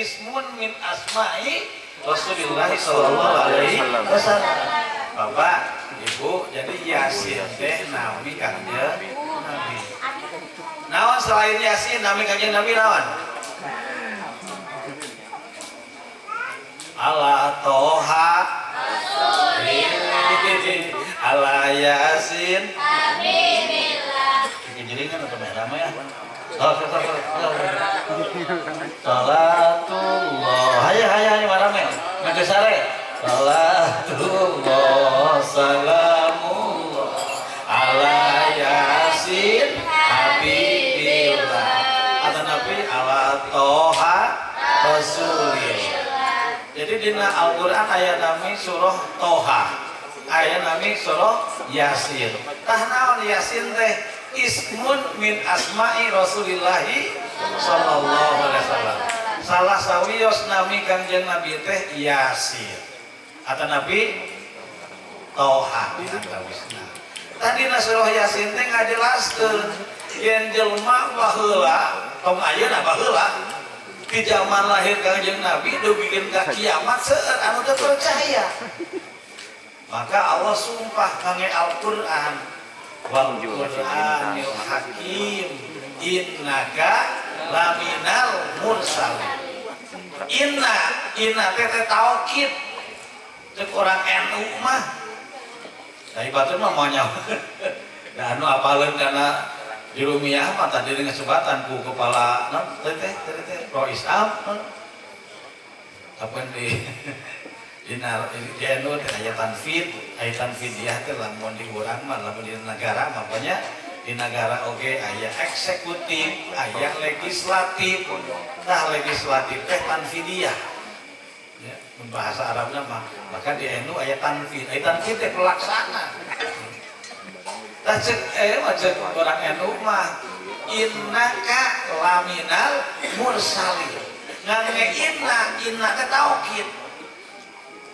ismun min asma'i Rasulullah sallallahu alaihi wasallam. Bapak, Ibu, jadi Yasin teh nami Kangjeng Nabi. Naon selain Yasin nami Kangjeng Nabi naon? Ala Toha Ala Yasin Habibillah. Bikin atau merah ya? Salatullah. Hayo hayo hayo marame. Ngade sare. Salatullah salamullah ala Yasin Habibillah. Atau Nabi ala Toha Rasulillah. Jadi dina Al-Qur'an aya nami surah Toha, aya nami surah Yasin. Tah naon Yasin teh? Ismun min asma'i Rasulillahi sallallahu alaihi wasallam. Salah sawios nami Kangjeng Nabi teh Yasin. Atau Nabi Toha antawisna. Tadi surah Yasin teh ngajelaskeun yen jelema baheula tong ayeuna baheula di zaman lahir Kangjeng Nabi dugikeun ka kiamat seueur anu teu percaya. Maka Allah sumpah kangge Al-Qur'an, wal Qur'anil Hakim innaka laminal mursalin. Inna inna teh taukid cek orang NU mah. Dari batur mah moal nyawa. Da anu apaleun kana di rumiah mah tadi dengan sebatan ku kepala non teh teh teh Rois Am apa di di NU teh aya tanfid, aya tanfidiah teh lamun di urang mah lamun di negara mah pokoknya di negara oge aya eksekutif, aya legislatif. Tah legislatif teh tanfidiah. Ya, bahasa Arabna mah maka di NU aya tanfid, aya tanfid teh pelaksana. Tah cek cek orang NU mah innaka laminal mursalin. Ngange inna inna teh taukid.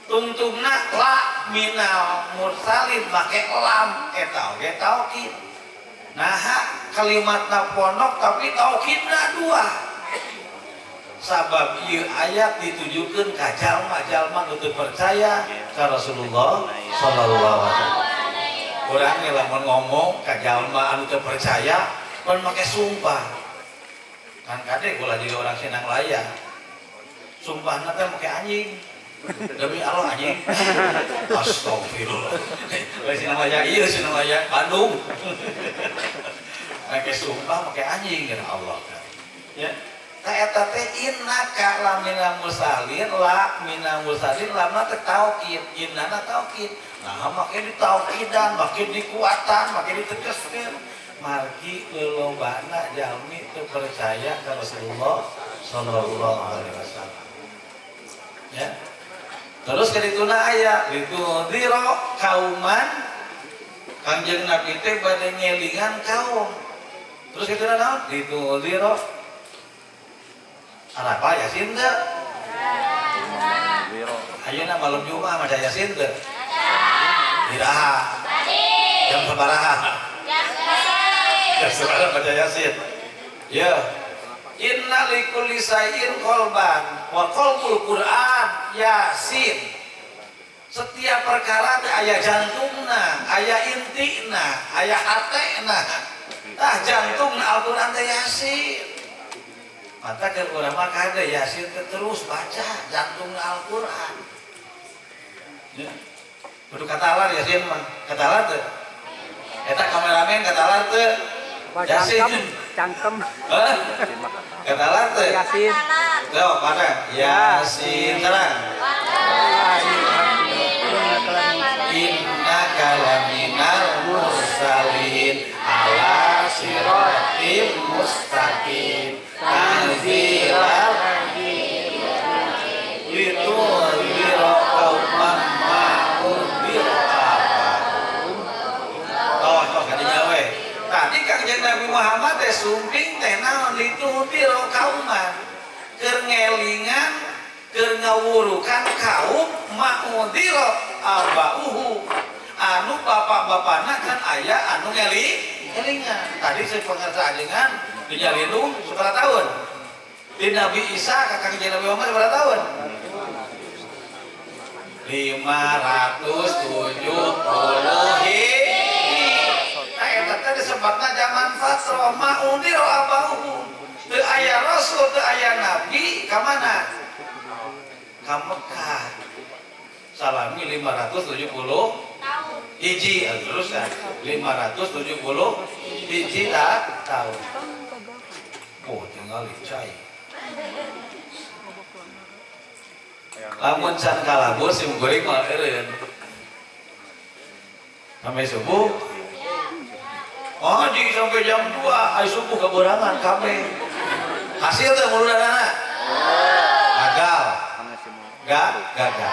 Tungtungna la minal mursalin make lam eta oge taukid. Nah kalimatna pondok tapi taukidna dua. Sabab ieu ayat ditujukeun ka jalma-jalma nu teu percaya ka Rasulullah sallallahu alaihi wasallam. Urang ge lamun ngomong ka jalma anu teu percaya pan make sumpah. Kan kade ulah jadi orang Sinang Laya. Sumpahna teh make anjing. Demi Allah anjing. Astagfirullah. Lain Sinang Laya ieu Sinang Laya Bandung. Make sumpah make anjing ya Allah. Ya. Ta eta teh innaka laminal mursalin, la minal mursalin lamna teh taukid, innana taukid. Nah, make ditaukidan, make dikuatan, make ditegaskeun. Margi lolobana jalmi teu percaya ka Rasulullah sallallahu alaihi wasallam. Ya. Terus kadituna aya litundira kauman Kangjeng Nabi teh bade ngelingan kaum. Terus kadituna naon? Litundira apa Yasin teu? Ayeuna malam Jumat maca Yasin teu? Iraha. Jam sabaraha? Jam sabaraha baca Yasin. Ya. Inna likulli syai'in qalban wa qalbul Qur'an Yasin. Setiap perkara teh aya jantungna, aya intina, aya hatena. Tah jantungna Al-Qur'an teh Yasin. Maka keur urang mah kade Yasin teh terus baca jantungna Al-Qur'an. Ya. Kudu katalar Yasin mah, katalar teh. Eta kameramen katalar teh. Yasin. Cangkem. Hah? Katalar teh. Yasin. Tuh, mana? Yasin terang. Innaka laminal mursalin ala siratim mustaqim tanzilal litundira qauman ma unzira aba'uhum. Toh toh kadinya we. Tadi Kangjeng Nabi Muhammad teh sumping teh naon litundira kauman keur ngelingan keur ngawurukan kaum ma'udhira aba'uhu anu bapak-bapana kan aya anu ngelingan. Tadi sepengersa ajengan dinyalindung sabaraha tahun? Di Nabi Isa ka Kangjeng Nabi Muhammad berapa tahun? 570 hiji. Nah eta teh disebutna zaman fatrah ma'undir abauhum. Teu aya rasul, teu aya nabi ka mana? Ka Mekah. Salami 570 tahun. Hiji terus ya 570 hiji tahun. Oh, tinggal cai. Lamun can kalabur sim goreng mah eureun. Sampai subuh. Oh, di sampai jam 2, ai subuh kaborangan kabeh. Hasil teh muludana. Gagal. Gagal.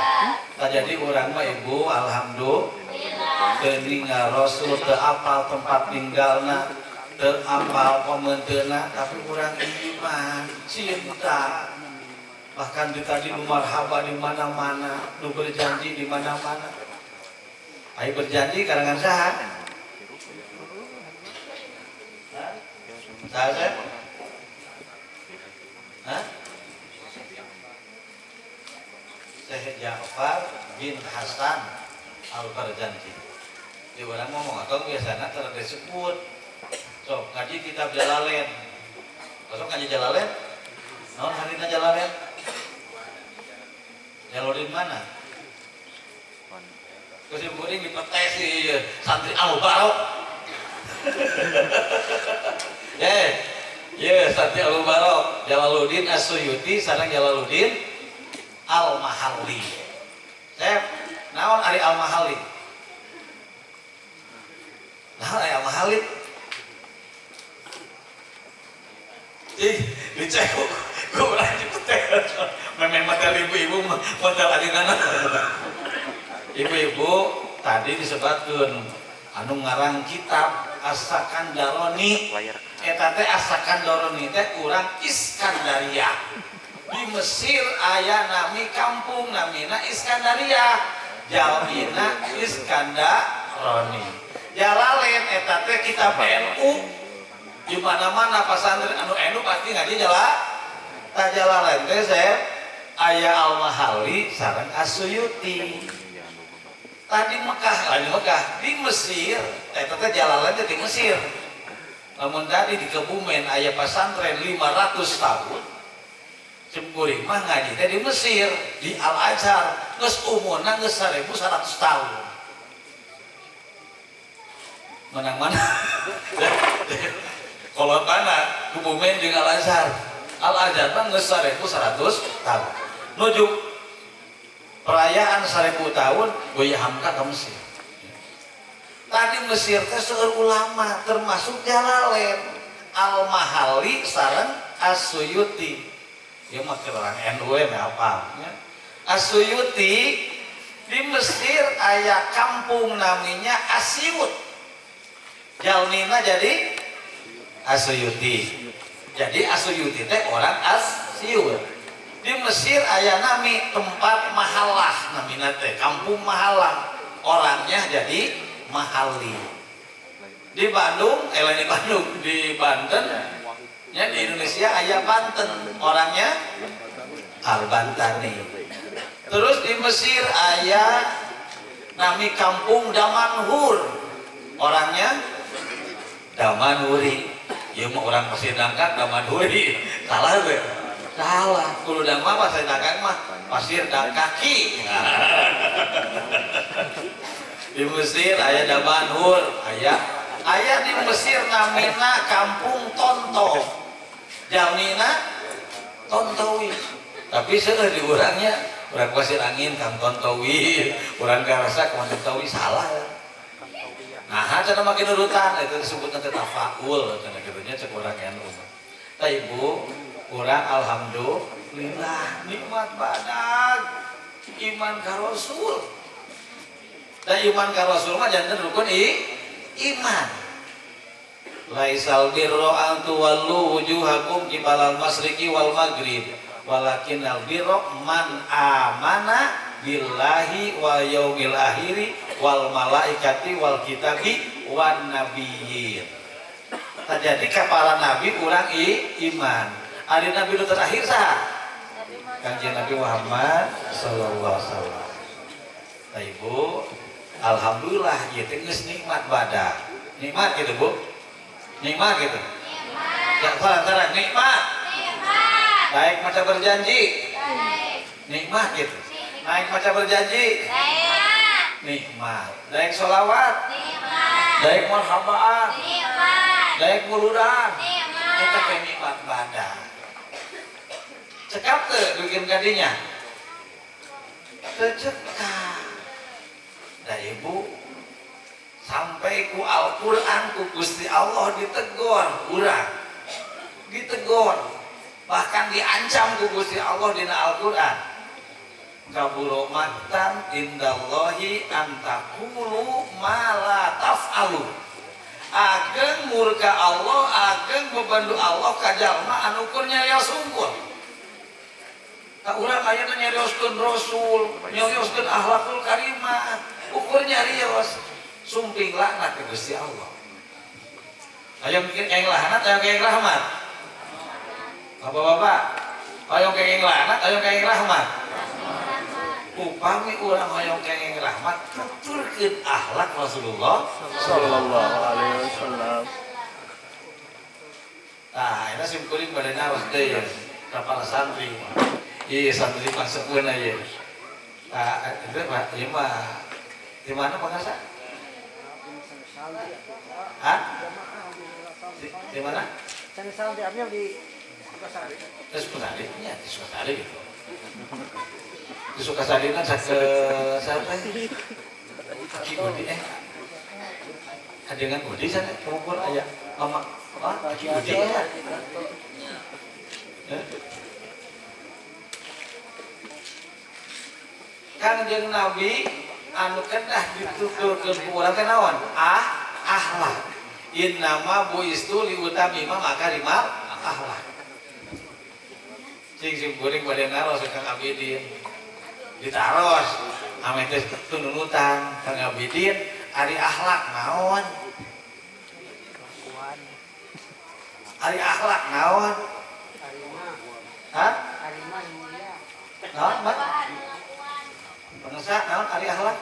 Tah jadi urang mah ibu alhamdulillah teu ninggal rasul, teu apal tempat tinggalna, teu apal pementeuna, tapi urang iman, cinta. Bahkan di tadi nu marhaba di mana-mana, nu berjanji di mana-mana. Ai berjanji karangan saha? Saha? Hah? Syekh Ja'far bin Hasan Al-Barzanji. Di orang ngomong atau biasanya terus disebut. Sok ngaji kitab Jalalain. Sok ngaji Jalalain? Naon harina Jalalain? Jalalain mana? Kesimpulan dipetesi santri Al-Barok. Ya, santri Al-Barok, Jalaluddin As-Suyuti sareng Jalaluddin Al-Mahalli. Saya naon ari Al-Mahalli? Naon ari Al-Mahalli? Ih, dicek ku urang dipetek. Memang model ibu-ibu model ajengan. Ibu-ibu tadi disebutkeun anu ngarang kitab As-Sakandaroni. Eta teh As-Sakandaroni teh urang Iskandaria. Di Mesir aya nami kampung namina Iskandaria, jalmina Iskandaroni. Jalalain eta teh kitab NU. Di mana-mana pasantren anu NU pasti ngaji tah Jalalain teh saya aya Al-Mahalli sareng As-Suyuti. Tadi Mekah, lain Mekah, di Mesir eta teh Jalalain teh di Mesir. Lamun tadi di Kebumen aya pasantren 500 tahun. Cemkuring mah ngaji teh di Mesir, di Al-Azhar, geus umurna geus 1100 tahun. Menang mana? Kalau mana Kebumen jeung Al-Azhar. Al-Azhar mah geus 1100 tahun. Nuju perayaan 1000 tahun Buya Hamka ke Mesir. Tadi Mesir teh seueur ulama termasuk Jalalain, Al-Mahalli sareng As-Suyuti. Dia mah orang NU mah apa? As-Suyuti di Mesir aya kampung namanya Asyut. Jalmina jadi As-Suyuti. Jadi As-Suyuti teh orang Asyut. Di Mesir aya nami tempat Mahallah namina teh, kampung Mahallah. Orangnya jadi Mahalli. Di Bandung, lain di Bandung, di Banten. Ya, di Indonesia aya Banten, orangnya Al-Bantani. Terus di Mesir aya nami kampung Damanhur, orangnya Damanhuri. Ya mau orang Pasir Dangkak Damanhuri, salah gue. Salah. Kulo dang mah Pasir Dangkak mah Pasir Dangkaki. Di Mesir aya Damanhur, aya di Mesir namina kampung Tonto. Jalmina Tontowi. Tapi seueur di urangnya, urang Pasir Angin Kang Tontowi, urang Garasa Kang Tontowi salah. Nah, cenah makin urutan itu disebutna teh tafaul cenah kitu nya cek urang NU. Tah ibu, urang alhamdulillah nikmat badag iman ka Rasul. Da iman ka Rasul mah janten rukun iman. Laisal birra an tuwallu wujuhakum qibalal masyriqi wal maghrib walakinnal birra man amana billahi wal yaumil akhiri wal malaikati wal kitabi wan nabiyyin. Jadi ka para nabi urang iman. Ari nabi nu terakhir saha? Kanjeng Nabi Muhammad sallallahu alaihi wasallam. Nah, Ibu, alhamdulillah ieu teh geus nikmat badan. Nikmat gitu, Bu? Nikmat gitu. Nikmat. Ya, salah nikmat. Nikmat. Baik maca berjanji. Baik. Nikmat gitu. Naik maca berjanji. Nikmat. Nikmat. Naik sholawat. Nikmat. Naik marhabaan. Nikmat. Naik muludan. Nikmat. Eta teh nikmat badan. Cekap teu bikin kadinya? Teu cekap. Nah, Ibu, sampai ku Al-Qur'an ku Gusti Allah ditegor urang. Ditegor. Bahkan diancam ku Gusti Allah dina Al-Qur'an. Kaburo maktan indallahi antakulu ma la taf'alu. Ageng murka Allah, ageng bebandu Allah ka jalma anu keur nyarios unggul. Ka urang ayeuna nyarioskeun Rasul, nyarioskeun akhlakul karimah, ukur nyarios sumping laknat ke Gusti Allah. Ayo mikir kayak laknat, ayo kayak rahmat. Bapak-bapak, ayo kayak laknat, ayo kayak rahmat. Upami urang hoyong kenging rahmat, tuturkeun akhlak Rasulullah sallallahu alaihi wasallam. Nah, ini sim kuring bade naros deui ya, ka para santri. Ieu santri pasepuhna ieu. Nah, itu Pak, ieu mah di mana pangasa? Hah? Di mana? Santri abdi di Sukasari. Di Sukasari? Iya, di Sukasari gitu. Di Sukasari kan sake siapa? Ki Budi Kajengan Budi sana kemukul aya mama apa Ki Budi ya. Kanjeng Nabi anu kedah dituturkeun ku urang teh naon? Akhlak. Innama buistu liutamima makarimal akhlak. Cing sing kuring bade naros Kang Abidin. Ditaros ame teh tununutan Kang Abidin ari akhlak naon? Ari akhlak naon? Hah? Naon, Mak? Pengesa naon ari akhlak?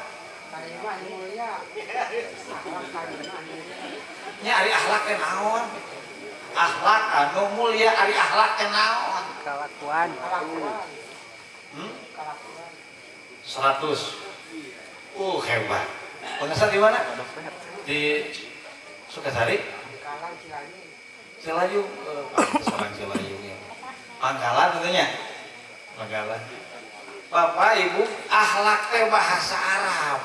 Karimah mulia. Akhlak karimah mulia. Nya ari akhlak teh naon? Akhlak anu mulia ari akhlak teh naon? Kalakuan. Kalakuan. 100. Hebat. Pengesa di mana? Di Sukasari? Pangkalan Cilayung. Cilayung, seorang Cilayung ya. Pangkalan tentunya. Pangkalan. Bapak Ibu, akhlak teh bahasa Arab.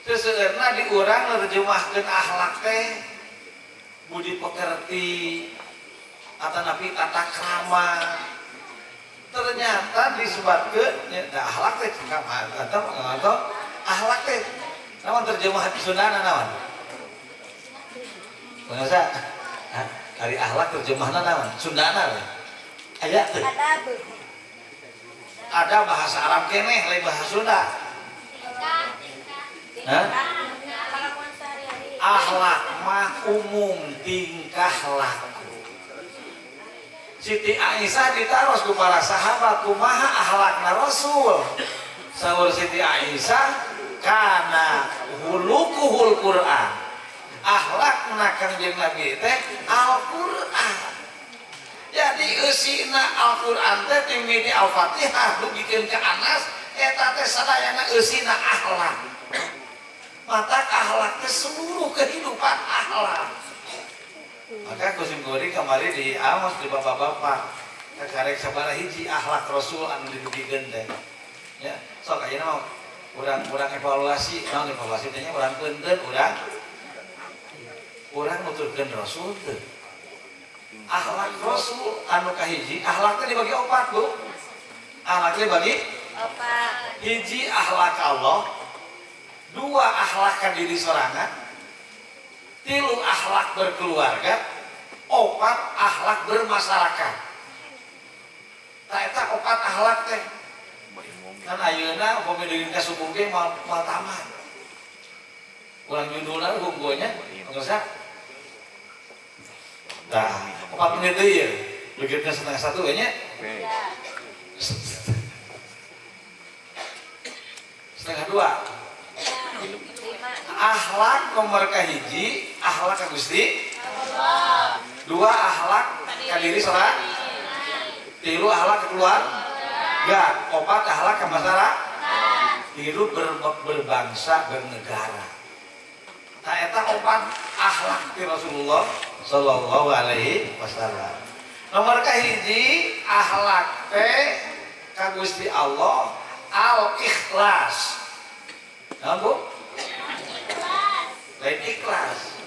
Seseueurna di urang nerjemahkeun akhlak teh budi pekerti atanapi tata krama. Ternyata disebutkeun nya akhlak teh atau akhlak teh naon terjemah di Sundana naon? Pemirsa, dari akhlak terjemahna naon? Sundana we. Aya teu? Ada bahasa Arab keneh lain bahasa Sunda. Hah? Akhlak mah umum tingkah laku. Siti Aisyah ditaros ku para sahabat kumaha akhlakna Rasul. Saur Siti Aisyah kana hulukuhul Quran. Akhlakna Kangjeng Nabi teh Al-Qur'an. Jadi eusina Al-Qur'an teh timini Al-Fatihah dugikeun ka Anas eta teh sadayana eusina akhlak. Mata akhlak teh seluruh kehidupan akhlak. Maka kusim kuring kamari di Amos di bapak-bapak kakarek sabaraha hiji akhlak Rasul anu didugikeun teh. Ya, sok ayeuna mah urang evaluasi, naon evaluasi teh nya urang peunteun urang nuturkeun Rasul teh. Akhlak Rasul anu kahiji, akhlak teh dibagi opat, Bu. Akhlak teh dibagi opat. Hiji akhlak Allah, dua akhlak ka diri sorangan, tilu akhlak berkeluarga, opat akhlak bermasyarakat. Tah eta opat akhlak teh. Kan ayeuna upami deui ka subuh ge moal tamat. Urang judulna hungkulnya, pemirsa. Tah, opat menit deui ya. Dugikeun 12:30 we nya. 1:30. Akhlak nomor kahiji, akhlak ka Gusti Allah. 2 akhlak ka diri sorang. 3 akhlak ka keluarga, 4 akhlak ka masyarakat. Hidup berbangsa, bernegara. Nah, eta 4 akhlak di Rasulullah sallallahu alaihi wasallam. Nomor kahiji akhlak teh ka Gusti Allah al ikhlas. Nah, Bu? Lain ikhlas.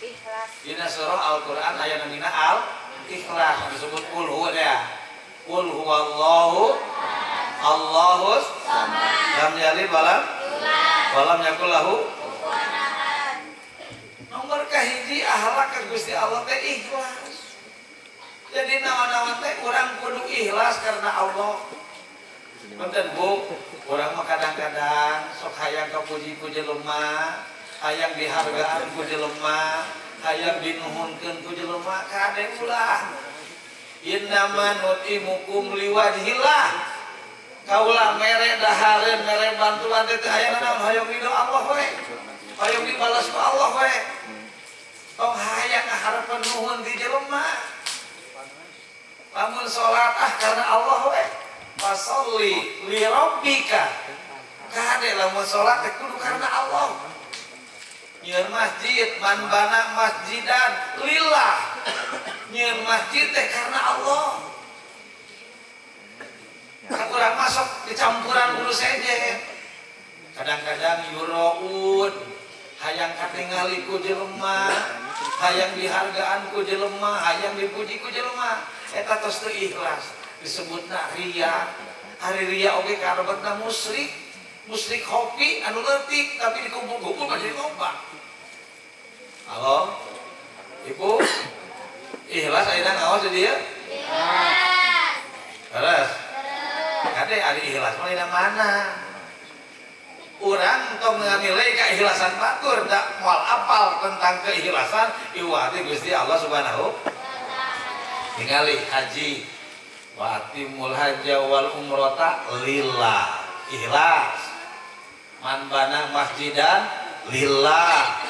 Ikhlas. Dina surah Al-Qur'an aya namina al ikhlas disebut qul huwa ya. Qul huwallahu Allahus lam yalid walam walam yakul lahu kufuwan ahad. Nomor kahiji akhlak ka Gusti Allah teh ikhlas. Jadi naon-naon teh urang kudu ikhlas karena Allah. Punten Bu, urang mah kadang-kadang sok hayang kapuji ku jelema, hayang dihargaan ku jelema, hayang dinuhunkeun ku jelema, kade ulah. Innama nut'imukum liwajhillah. Kaulah mere dahareun, mere bantuan teh hayang naon hayang ridho Allah we. Hayang dibalas ku Allah we. Tong hayang ngaharepan nuhun di jelema. Lamun salat ah karena Allah we. Fasholli li rabbika. Kade lamun salat teh kudu karena Allah. Nyieun masjid man bana masjidan lillah. Nyieun masjid teh karena Allah. Kan urang masuk dicampuran kudu sejen. Kadang-kadang yuraun, hayang katingali ku jelema, hayang dihargaan ku jelema, hayang dipuji ku jelema. Eta tos teu ikhlas, disebutna riya. Ari riya oge karebetna musyrik. Musyrik hobi anu leutik tapi dikumpul-kumpul mah jadi loba. Halo? Ibu? Ikhlas ayeuna ngaos di dieu? Ikhlas. Terus? Kade ari ikhlas mah dina mana? Urang tong nganilai keikhlasan batur da moal apal tentang keikhlasan iwati Gusti Allah Subhanahu ningali haji wa atimul hajja wal umrata lillah, ikhlas. Man bana masjidan lillah.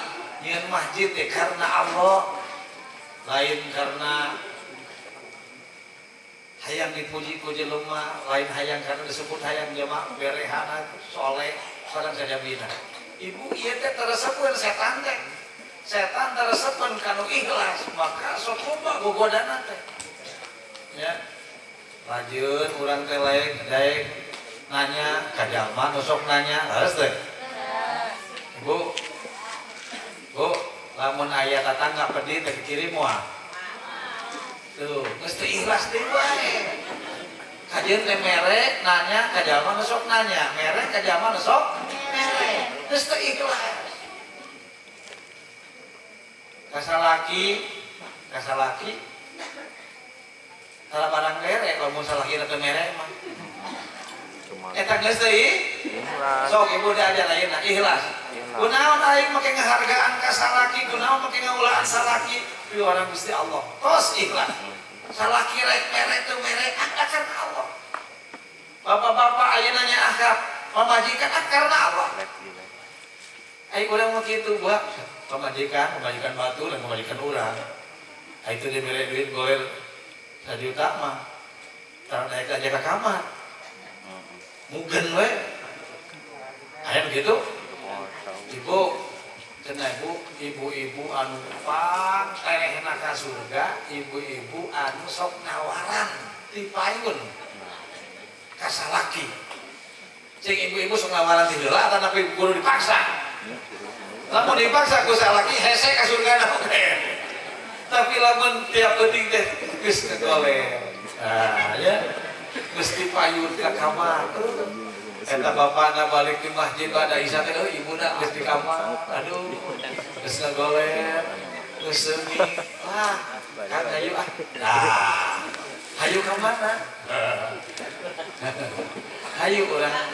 Nyieun masjid teh karena Allah, lain karena hayang dipuji ku jelema, lain hayang karena disebut hayang jamaah berehana soleh sareng sajabina. Ibu ieu teh teresepeun setan teh. Setan teresepeun kanu ikhlas, maka sok loba gogodana teh. Ya. Lanjut urang teh lain daek nanya ka jalma nu sok nanya, harus teh. Ibu. Bu, lamun aya tatangga pedih teh dikirim moal. Tuh, geus teu ikhlas deui wae. Kajeun teh mere nanya ka jalma nu sok nanya, mere ka jalma nu sok mere. Geus teu ikhlas. Kasalaki, kasalaki salah barang mere lamun salakina teu mere mah. Eta geus teu ikhlas. Sok ibu diajar ayeuna ikhlas. Kunaon aing make ngahargaan ka salaki, kunaon make ngaulaan salaki piwarang Gusti Allah. Tos ikhlas. Salaki rek mere teu mere ah karena Allah. Bapak-bapak ayeuna nya akrab, pamajikan ah karena Allah. Aing urang mah kitu buah pamajikan, pamajikan batu lain pamajikan urang. Aing teu dibere duit goler 1 juta mah. Tara naik aja ka kamar. Mugen we. Aya begitu? Ibu, cenah ibu, ibu-ibu anu pang terehna ka surga, ibu-ibu anu sok nawaran ti payun ka salaki. Cing ibu-ibu sok nawaran ti heula atanapi kudu dipaksa. Lamun dipaksa ku salaki hese ka surgana oge. Tapi lamun tiap peuting teh geus kegoler. Nah, ya. Geus dipayun ka kamar. Eta bapana balik di masjid pada isya teh ibuna geus di kamar. Aduh, geus ngagoler, geus seungit. Wah, kan hayu ah. Nah, hayu ka mana? Hayu urang.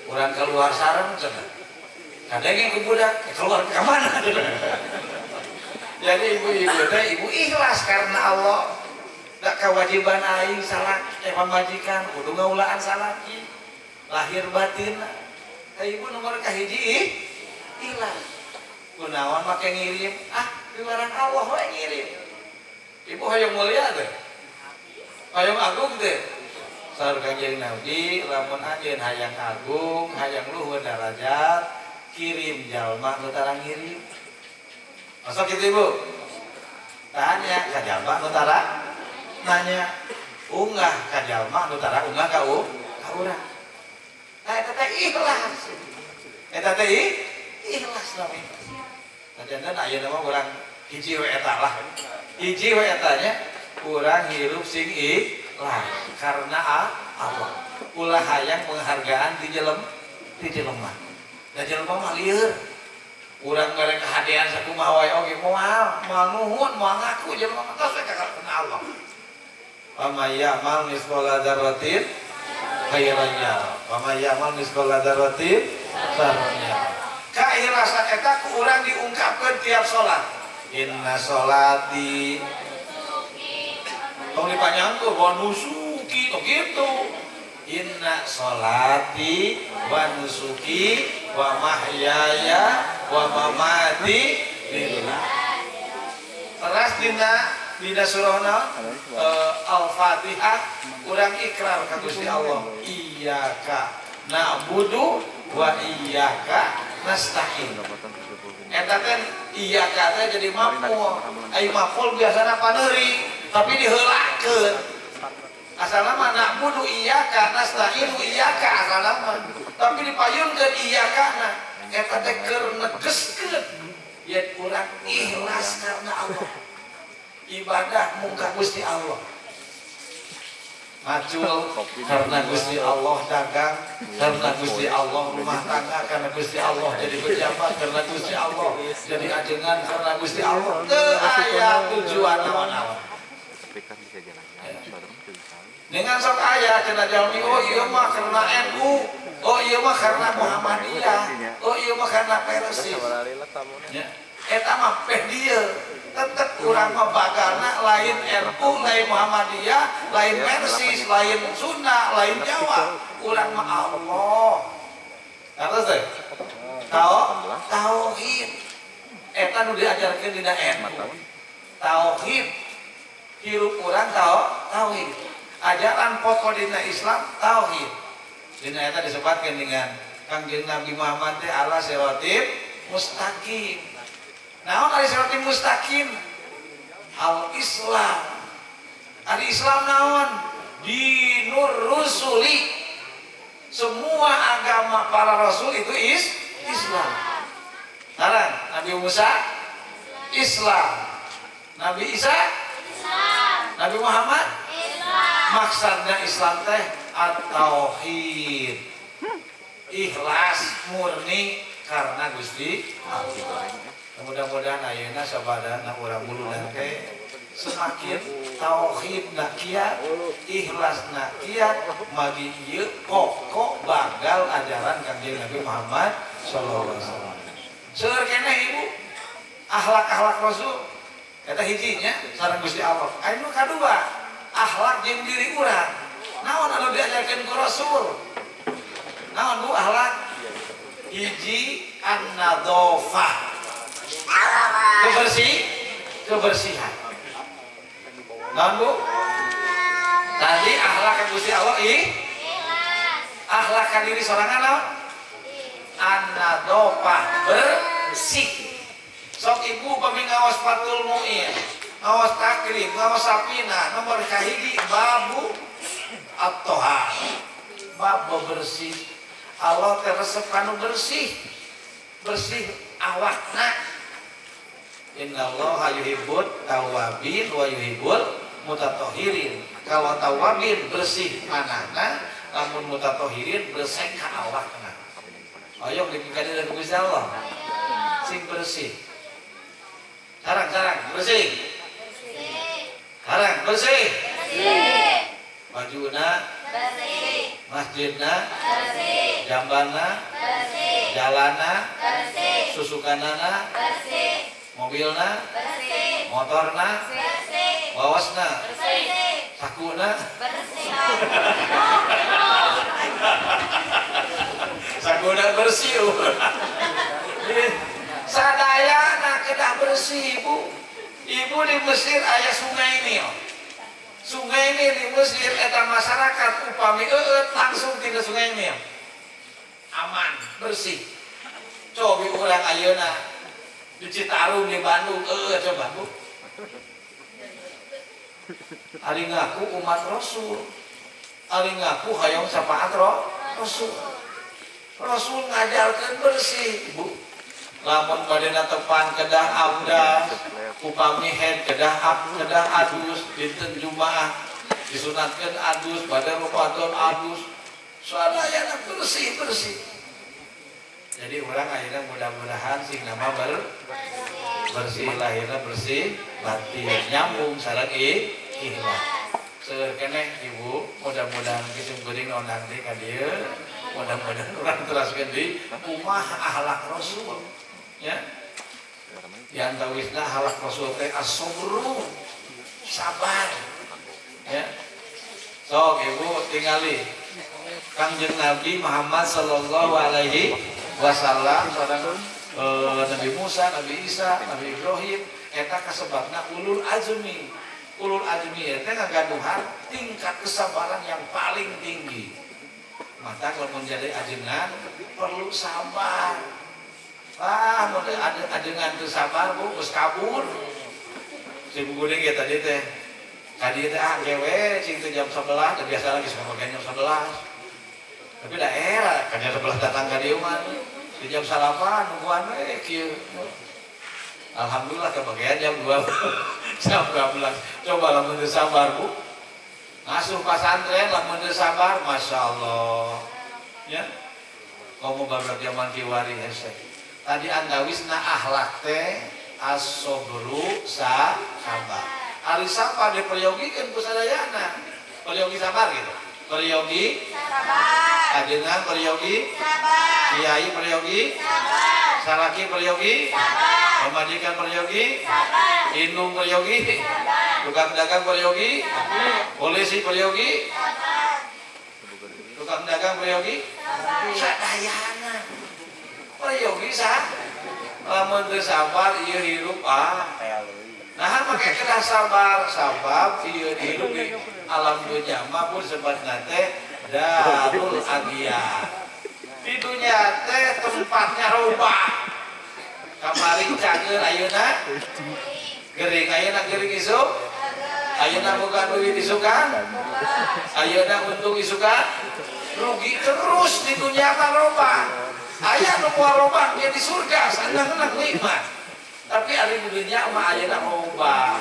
Urang keluar sareng cenah. Kadang ku budak keluar ka mana? Jadi ibu-ibu teh ibu ikhlas karena Allah. Da kewajiban aing salah pamajikan kudu ngaulaan salaki. Lahir batin. Teh ibu nomor kahiji ikhlas. Kunaon make ngirim? Ah, piwarang Allah we ngirim. Ibu hoyong mulia teh. Hoyong agung teh. Saur Kanjeng Nabi, lamun anjeun hayang agung, hayang luhur darajat, kirim jalma nu tara ngirim. Masuk kitu ibu? Tanya ka jalma nu tara nanya, unggah ka jalma nu tara unggah ka urang. Tah eta teh ikhlas. Eta teh ikhlas namina. Nah, jantan ayeuna mah urang hiji we eta lah. Hiji we eta nya urang hirup sing ikhlas karena Allah. Ulah hayang penghargaan di jelema. Da jelema mah lieur. Urang mere kahadean sakumaha wae oge moal, moal nuhun, moal ngaku jelema mah tos we ka Allah. Wa may ya'mal mithqala dzarratin khairan yarah. Wa may ya'mal mithqala dzarratin syarran yarah. Keikhlasan eta ku urang diungkapkeun tiap salat. Inna sholati tong dipanjangkeun wa nusuki oh gitu. Inna sholati wa nusuki wa mahyaya wa mamati lillah. Teras dina surah Al-Fatihah urang ikrar ka Gusti Allah. Iyyaka na'budu wa iyyaka nasta'in. Eta teh iyyaka teh jadi maf'ul. Ai maf'ul biasana paneuri tapi diheulakeun. Asalna mah na'budu iyyaka nasta'inu iyyaka asalna mah. Tapi dipayunkeun iyyaka na eta teh keur negeskeun yen urang ikhlas karena Allah. Ibadah mung ka Gusti Allah. Macul karena Gusti Allah dagang, karena Gusti Allah rumah tangga, karena Gusti Allah jadi pejabat, karena Gusti Allah jadi ajengan, karena Gusti Allah. Teu aya tujuan naon-naon. Dengan sok aya cenah jalmi, oh ieu mah karena NU, oh ieu mah karena Muhammadiyah, oh ieu mah karena Persis. Eta mah peh dieu. Tetep urang mah bagana lain NU, lain Muhammadiyah, lain Persis, lain Sunda, lain Jawa. Urang mah Allah. Ngartos teh? Tauhid. Eta nu diajarkeun dina NU. Tauhid. Hirup urang tauhid. Ajaran pokok dina Islam tauhid. Dina eta disebutkeun dengan Kangjeng Nabi Muhammad teh ala siratim mustaqim. Naon ari siratim mustaqim? Al-Islam. Ari Islam naon? Dinur rusuli. Semua agama para rasul itu Islam. Sekarang Nabi Musa Islam, Nabi Isa Islam, Nabi Muhammad Islam. Maksudnya Islam teh at-tauhid. Ikhlas murni karena Gusti Allah. Mudah-mudahan ayeuna sabadana urang bulunan teh semakin tauhid na kiat, ikhlas na kiat, magi ieu pokok bagal ajaran Kangjeng Nabi Muhammad sallallahu alaihi wasallam. Seueur keneh ibu akhlak-akhlak Rasul eta hijinya sareng Gusti Allah. Anu kadua akhlak jeung diri urang. Naon anu diajarkeun ku Rasul? Naon bu akhlak? Hiji an-nadhafah. Kebersihan. Naon bu? Tadi akhlak ka Gusti Allah ikhlas. Akhlak ka diri sorangan naon? An-nadhafah, bersih. Sok ibu pami ngaos Fathul Muin, ngaos Takrib, ngaos Safinah, nomor kahiji babu at-tohar. Bab bersih. Allah teh resep kanu bersih. Bersih awakna. Innallaha yuhibbut tawwabin wa yuhibbul mutatahhirin. Kalau tawwabin bersih manahna, lamun mutatahhirin bersih ka awakna. Ayo dipikadi dari Gusti Allah. Sing bersih. Sarang-sarang bersih. Sarang bersih. Bersih. Bajuna bersih. Masjidna bersih. Jambana bersih. Jalana bersih. Susukanana bersih. Mobilna bersih. Motorna bersih. Wawasna bersih. Sakuna bersih. Sakuna bersih. Sadayana kedah bersih ibu. Ibu di Mesir aya sungai Nil. Sungai Nil di Mesir eta masyarakat upami eueut langsung tina sungai Nil. Aman, bersih. Cobi urang ayeuna di Citarum di Bandung eueuh coba Bu. Ari ngaku umat Rasul. Ari ngaku hayang syafaat Rasul. Rasul ngajarkeun bersih, Bu. Lamun badena tepan kedah abdas, upami head kedah kedah adus, dinten Jumaah disunatkeun adus, bade Ramadan adus. Sadayana bersih-bersih. Jadi orang akhirnya mudah-mudahan sing nama bersih lahirna bersih batin nyambung sareng ikhlas. Seueur keneh ibu, mudah-mudahan kisum geuning ondang teh ka dieu, mudah-mudahan urang teraskeun di kumaha akhlak Rasul. Ya. Di antawisna akhlak Rasul teh as-sabru, sabar. Ya. Sok ibu tingali Kangjeng Nabi Muhammad sallallahu alaihi wasallam sareng Nabi Musa, Nabi Isa, Nabi Ibrahim eta kasebabna ulul azmi. Ulul azmi eta ngagaduhan tingkat kesabaran yang paling tinggi. Maka kalau menjadi ajengan perlu sabar. Ah, mun ajengan teu sabar bu geus kabur. Si buguning ge tadi teh. Ka dieu teh ah gewe cing teh jam 11, da biasa lagi samagean jam 11. Tapi da era kan jam 11 datang ka dieu mah. Di jam 9 nungguan we kieu. Alhamdulillah kebagian jam 2. Jam 12. Coba lamun teu sabar bu. Ngasuh pasantren lamun teu sabar, Masya Allah. Ya. Komo babar zaman kiwari hese. Tadi andawisna akhlak teh as-sabru sabar. Ari sabar diperyogikeun ku sadayana. Peryogi sabar gitu. Peryogi sabar. Ajengan peryogi sabar. Kiai peryogi sabar. Salaki peryogi sabar. Pamajikan peryogi sabar. Indung peryogi sabar. Tukang dagang peryogi sabar. Polisi peryogi sabar. Tukang dagang peryogi sabar. Sadayana peryogi sah. Lamun teu sabar ieu hirup ah. Nah, make kedah sabar sabab ieu hirup di alam dunya mah pun sebatna teh darul agia. Di dunya teh tempatnya robah. Kamari cager ayeuna gering, ayeuna gering isuk, ayeuna boga duit isukan, ayeuna untung isukan, rugi terus di dunya mah robah. Aya nu moal robah ge di surga sanang-sanang nikmat. Tapi ari di dunya mah ayeuna robah.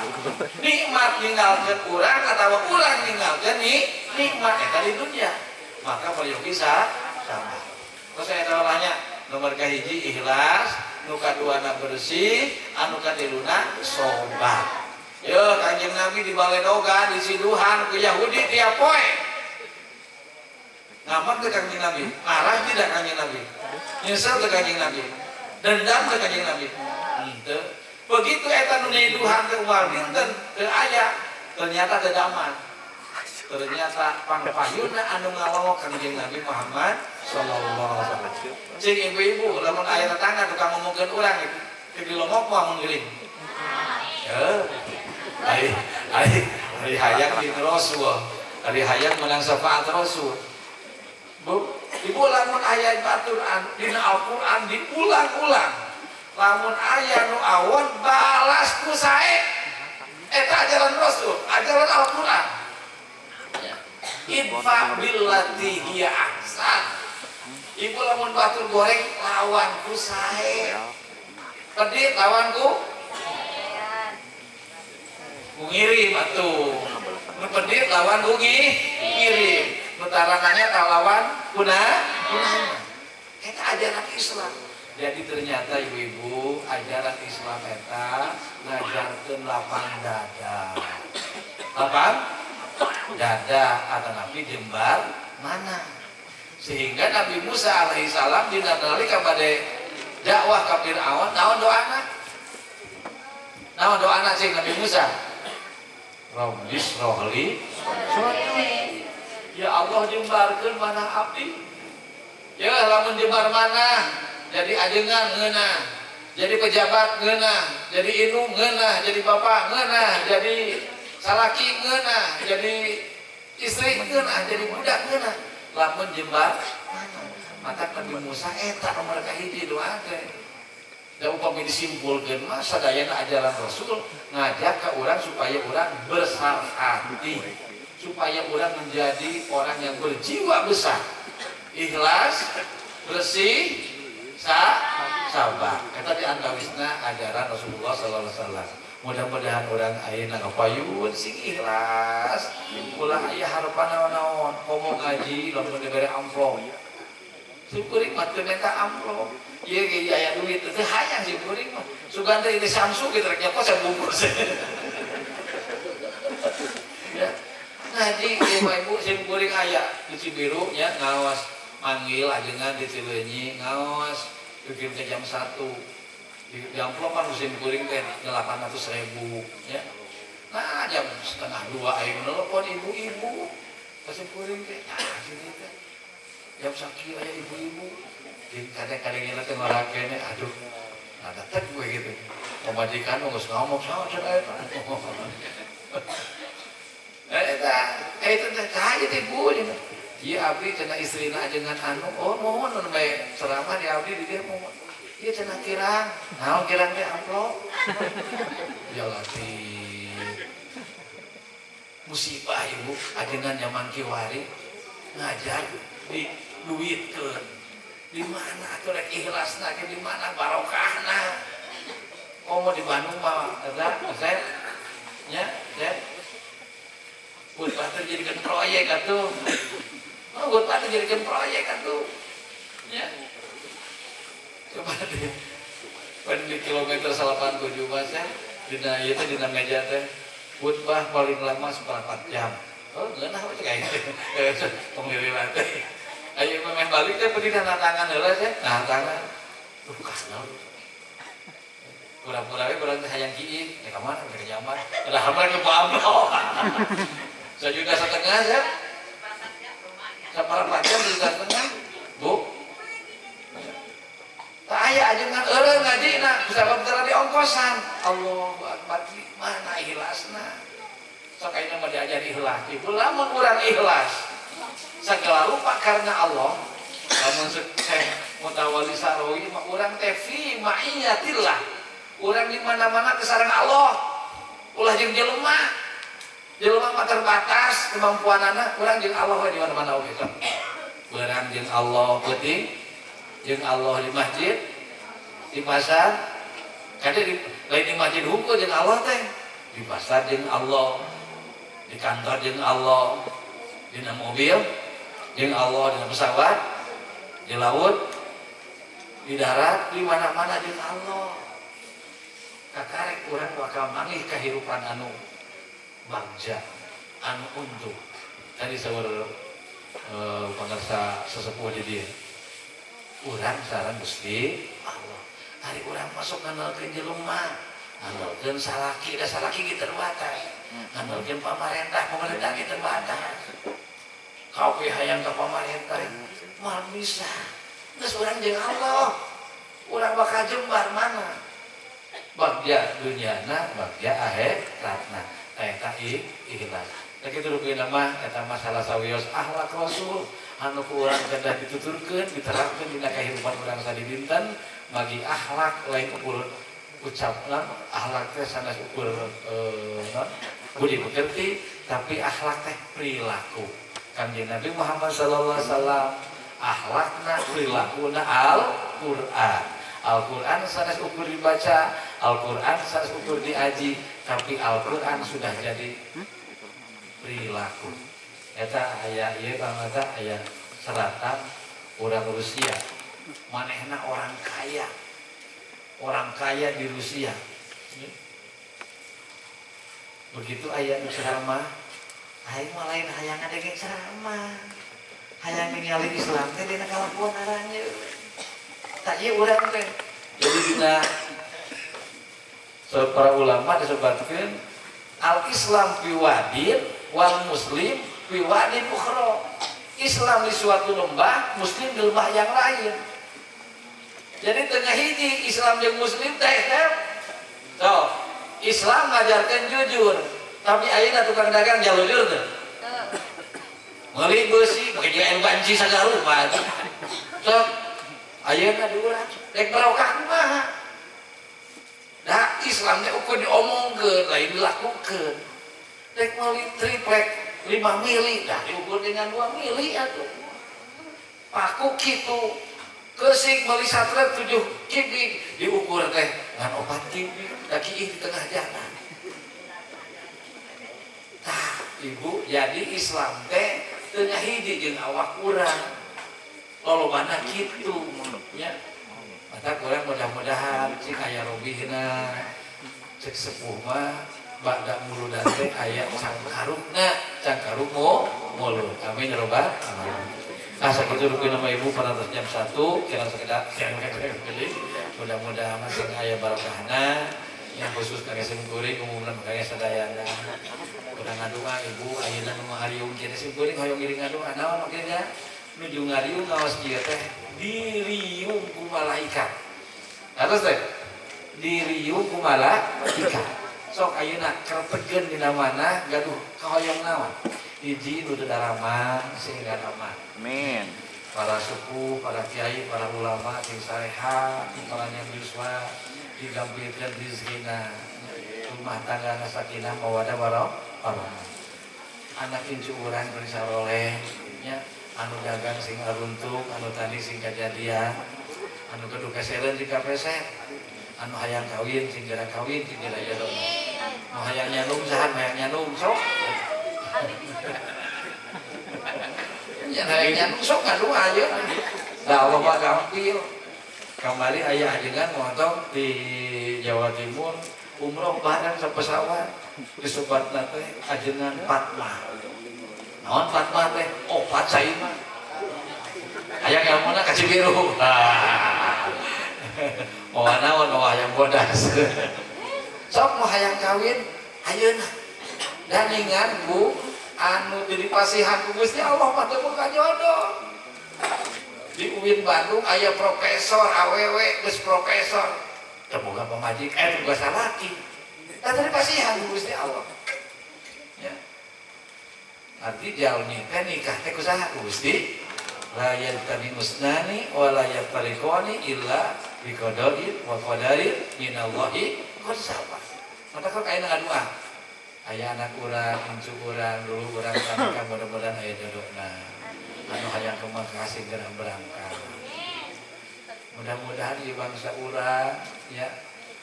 Nikmat ninggalkeun urang atawa urang ninggalkeun nikmat eta di dunya. Maka peryogi sabar. Terus saya tanya nomor kahiji ikhlas, nu kaduana bersih, anu katiluna sobar. Yo Kanjeng Nabi di baledogan, disiduhan ku Yahudi tiap poe. Ngamak teu Kanjeng Nabi, marah tidak Kanjeng Nabi, nyesel teu Kanjeng Nabi, dendam teu Kanjeng Nabi. Henteu. Begitu eta nu nyiduhan teu unggal dinten teu aya, ternyata teu daman. Ternyata pangpayuna anu ngalongok Kanjeng Nabi Muhammad sallallahu alaihi wasallam. Cing ibu-ibu lamun aya tetangga tukang ngomongkeun urang gitu, teu dilongok moal mun geuling. Heuh. Ari ari ari hayang di Rasul, ari hayang menang syafaat Rasul. Bu, ibu lamun aya batur dina Al-Qur'an diulang-ulang. Lamun aya nu awon balas ku sae. Eta ajaran Rasul, ajaran Al-Qur'an. Idfa billati hiya ahsan. Ibu lamun batur goreng lawan ku sae. Pedit lawan ku ngirim atuh. Nu pedit lawan ku ngirim. Nu tarangannya lawan kuna kunanya. Eta ajaran Islam. Jadi ternyata ibu-ibu ajaran Islam eta ngajarkeun lapang dada. Lapang dada atau Nabi jembar mana. Sehingga Nabi Musa alaihissalam dina nalika bade dakwah ka Fir'aun, naon doana? Naon doana cing Nabi Musa? Rabbis rohli sadri. Ya Allah jembarkeun manah abdi. Ya lamun jembar manah jadi ajengan ngeunah, jadi pejabat ngeunah, jadi indung ngeunah, jadi bapak ngeunah, jadi salaki ngeunah, jadi istri ngeunah, jadi budak ngeunah. Lamun jembar mata Nabi Musa eta nomor kahiji doa teh. Da upami disimpulkeun mah sadayana ajaran Rasul ngajak ke orang supaya orang besar hati, supaya orang menjadi orang yang berjiwa besar, ikhlas, bersih, sabar. Eta di antawisna ajaran Rasulullah sallallahu alaihi wasallam. Mudah-mudahan orang ayeuna kapayun sing ikhlas, ulah aya harapan naon-naon, komo ngaji lamun dibere amplop. Syukuring mah teu minta amplop. Ieu ge aya duit teu hayang si kuring mah. Sugan teh ini Samsu kitu rek nyokot sabungkus. Ya. Ngaji ieu mah ibu sim kuring aya di Cibiru nya ngaos manggil ajengan di Cileunyi ngaos bikin ke jam 1. Di amplop kan sim kuring teh 800.000 nya. Nah jam 1:30 aing nelpon ibu-ibu. Ka sim kuring teh nah sini teh. Jam sakieu aya ibu-ibu. Kadang-kadang ini teh ngorakene aduh ada tek gue gitu. Pamajikan geus ngomong saha cenah eta. Eta eta teh saha teh ibu cenah. Ieu abdi cenah istrina ajengan anu oh mohon nu bae ceramah di abdi di dieu mohon. Ieu cenah kirang. Naon kirang teh amplop. Ya latif. Musibah ibu ajengan zaman kiwari ngajar di duitkeun. Di mana atuh rek ikhlasna ke di mana barokahna? Komo di Bandung mah eta saya nya saya khutbah teh jadikeun proyek atuh. Oh khutbah teh jadikeun proyek atuh. Nya. Coba deh. Pan di kilometer 87 mah saya dina ieu teh dina meja teh khutbah paling lama 1/4 jam. Oh ngeunah we cek aing. Tong liliran teh. Ayo main balik teh pergi tanda tangan heula teh, nah tangan. Kasal. Pura-pura we urang teh hayang kieu, teh ka mana teh nyaman. Udah hamar ke amplop. 1,5 juta ya. 1/4 jam 1,5 juta. Bu. Tak aya ajengan eureun ngajina kusabab teu di ongkosan. Allahu akbar, di mana ikhlasna? Sok ayeuna mah diajar ikhlas. Ibu lamun urang ikhlas segala rupa karena Allah, lamun Syekh Mutawalli Sarawi mah urang teh fi ma'iyatillah. Urang di mana-mana teh sareng Allah. Ulah jeung jelema. Jelema mah terbatas kemampuanana, urang jeung Allah we di mana-mana oge sok. Urang jeung Allah peuting, jeung Allah di masjid, di pasar. Kade di lain di masjid hungkul jeung Allah teh. Di pasar jeung Allah, di kantor jeung Allah, di mobil jeung Allah, di pesawat, di laut, di darat, di mana-mana jeung Allah. Kakarek urang bakal manggih kahirupan anu bagja, anu untung. Tadi saur pangarsa sesepuh di dieu. Urang sareng Gusti Allah. Ari urang masuk nganalkeun jelema, nganalkeun salaki, da salaki ge terbatas. Nganalkeun pamarentah, pemerintah ge terbatas. Kabeh hayang ka pamarentah moal bisa. Geus urang jeung Allah. Urang bakal jembar mana? Bagja dunyana, bagja akhiratna. Eta ikhlas. Tah kitu rupina mah eta masalah sawios akhlak Rasul anu ku urang kedah dituturkeun, diterapkeun dina kahirupan urang sadidinten bagi akhlak lain ukur ucapna akhlak teh sanes ukur non budi pekerti tapi akhlak teh perilaku. Kanjeng Nabi Muhammad sallallahu alaihi wasallam akhlakna perilakuna Al-Qur'an. Al-Qur'an sanes ukur dibaca, Al-Qur'an sanes ukur diaji, tapi Al-Qur'an sudah jadi perilaku. Eta aya ieu pamata aya seratan orang Rusia. Manehna orang kaya. Orang kaya di Rusia. Begitu aya nu ceramah, aing mah lain hayang ngadenge ceramah. Hayang ningali Islam teh dina kalakuan aranjeun. Tak ieu urang teh. Jadi dina So, para ulama disebutkan al-Islam fi wadin wal muslim fi wadin ukhra. Islam di suatu lembah, muslim di lembah yang lain. Jadi tengah hiji Islam jeung muslim teh. So, Islam ngajarkan jujur, tapi ayeuna tukang dagang jalujur teu. Meuli beusi make jeung air banci sagarupa. Sok ayeuna di urang rek barokah kumaha? Nah, Islam teh ukur diomongkeun, lain dilakukeun. Rek meuli triplek 5 mili, dah diukur dengan 2 mili atuh. Paku kitu. Kesik meuli satrek 7 kibik diukur teh ngan 4 kibik, da kiih di tengah jalan. Tah, ibu, jadi Islam teh teu hiji jeung awak urang. Lolobana kitu nya. Mata kurang mudah-mudahan cing aya robihna, cek sepuh mah bada muludan teh aya cangkarukna, cangkaruk mulut. Amin ya robbal alamin. Nah, sakitu rukun nama ibu pada jam 1 kira sekedar mudah-mudahan sing aya barokahna yang khusus kangge sim kuring umumna kangge sadayana. Urang ngadua ibu ayeuna nu ngariung kieu sim kuring hoyong ngiring ngadua naon makanya nuju ngariung ngaos kieu teh diriung ku malaikat. Atos teh diriung ku malaikat. Sok ayeuna kertegeun dina mana gaduh kahoyong naon? Hiji nu teu daramang sehingga aman. Amin. Para suku, para kiai, para ulama sing sareha, tingkalannya yuswa digampilkeun rezekina. Rumah tangga sakinah mawaddah warahmah. Anak incu urang beri saroleh nya, anu dagang sing aruntung, anu tani sing kajadian, anu gaduh kasereun sing kapeset, anu hayang kawin sing geura kawin sing geura jodoh. Nu hayang nyanung saha hayang nyanung sok. Ya hayang nyanung sok ngadua aja. Da Allah mah gampil. Kamari aya ajengan montong di Jawa Timur umroh bareng sapesawat disebatna teh ajengan Fatma. Naon Fatma teh? Opat cai mah. Aya ilmuna ka Cibiru. Moal naon moal hayang bodas. Sok mau hayang kawin ayeuna. Dan ingat bu, anu jadi pasihan ku Gusti Allah mah teu boga jodoh. Di UIN Bandung aya profesor awewe geus profesor. Teu boga pamajikan, teu boga salaki. Tah tadi pasihan ku Gusti Allah. Ya. Arti jalmi teh nikah teh ku saha ku Gusti? La yaltani musnani wa la yaftariqani illa biqada'in wa qadarin minallahi qad sabaq. Mata kok aya ngadua. Aya anak urang, incu urang, dulu urang sanikah mudah-mudahan aya jodohna. Anu hayang ke Mekah segera berangkat. Mudah-mudahan di bangsa urang ya,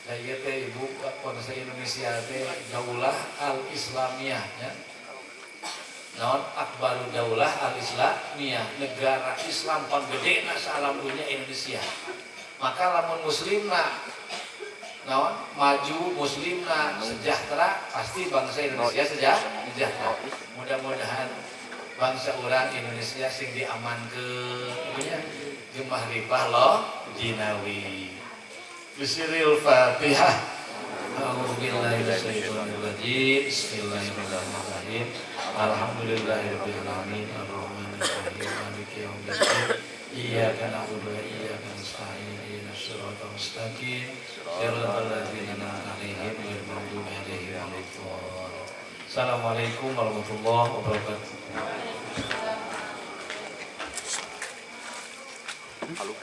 da ieu teh ibu bangsa Indonesia teh daulah al-Islamiyah ya. Naon akbaru daulah al-Islamiyah, negara Islam panggedena saalam dunia Indonesia. Maka lamun muslimna naon maju, muslimna sejahtera, pasti bangsa Indonesia sejahtera. Mudah-mudahan bangsa orang Indonesia sing diamankeun nya gemah ripah loh jinawi. Bisiril Fatihah. A'udzubillahi minasyaitonirrajim. Bismillahirrahmanirrahim. Alhamdulillahirabbil alamin arrahmanirrahim maliki yaumiddin. Iyyaka na'budu wa iyyaka nasta'in ihdinas siratal mustaqim siratal ladzina an'amta 'alaihim ghairil maghdubi 'alaihim waladdallin. Assalamualaikum warahmatullahi wabarakatuh. Halo.